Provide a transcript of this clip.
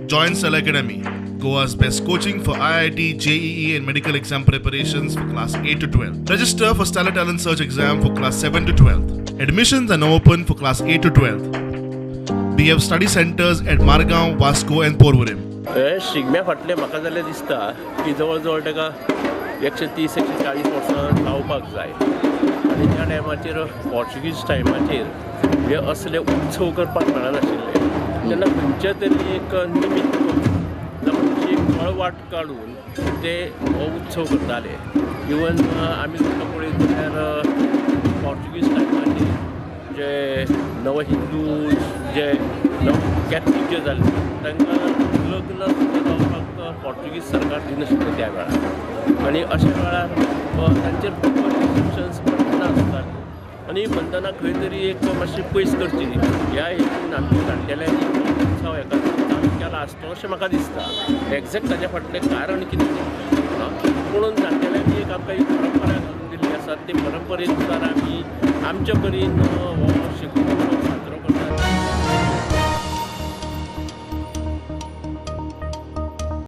Join Stellar Academy, Goa's best coaching for IIT, JEE and medical exam preparations for class 8 to 12. Register for Stellar Talent Search exam for class 7 to 12. Admissions are now open for class 8 to 12. We have study centers at Margao, Vasco and Porvorim. हे शिगम्या फाटलें म्हाका जाल्यार दिसता की जवळ जवळ ताका 130 140 वर्सां जावपाक जाय आनी त्या टायमाचेर पोर्चुगीज टायमाचेर हे असले उत्सव करपाक मेळनाशिल्ले. तेन्ना खंयच्या तरी एक निमित्त करून जावं खंयची एक वळवाट काडून ते हो उत्सव करताले. इवन आमी सुद्दां पळयत जाल्यार पोर्चुगीज टायमाचेर जे नव हिंदू जे नव कॅथलीक जे जाले तांकां लग्न सुद्दां जावपाक पोर्चुगीज सरकार दिनाशिल्लें त्या वेळार. आनी अशा वेळार तांचेर खूब रिस्ट्रिक्शन्स बंधनां आसतालीं आनी बंधनां खंय तरी एक मातशी पयस करची ह्या हेतून आमच्या जाणटेल्यांनी उत्सव हेका चालू केला आसतलो अशें म्हाका दिसता. एग्जॅक्ट ताज्या फाटलें कारण कितें तें पुणून जाणटेल्यांनी एक आमकां एक परंपरा घालून दिल्ली आसा. ते परंपरेनुसार आमी आमच्या परीन हो